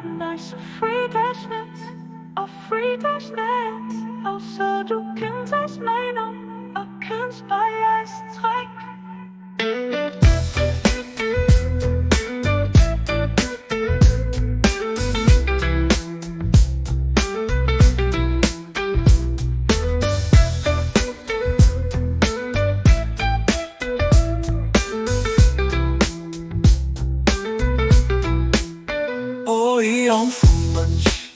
Von eis, free dech net, a free dech net, Ausser du kenns eis Meinung a kënns bei eis zréck. O Jongfrumënsch,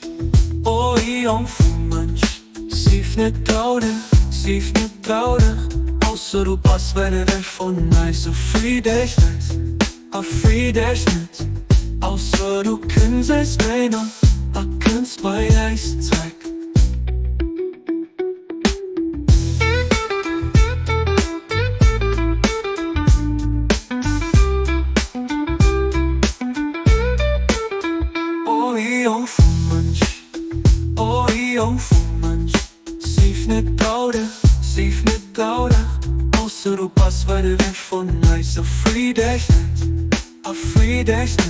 o Jongfrumënsch, Sief net traurig, sief net traurig, Ausser du bass wäit ewech vun eis, So free dech net, a free dech net, Ausser du kenns eis Meinung a kënns bei eis zréck. O Jongfrumënsch, o Jongfrumënsch, Sief net traurig, sief net traurig, Ausser du bass wäit ewech vun eis, So free dech net, a free dech net.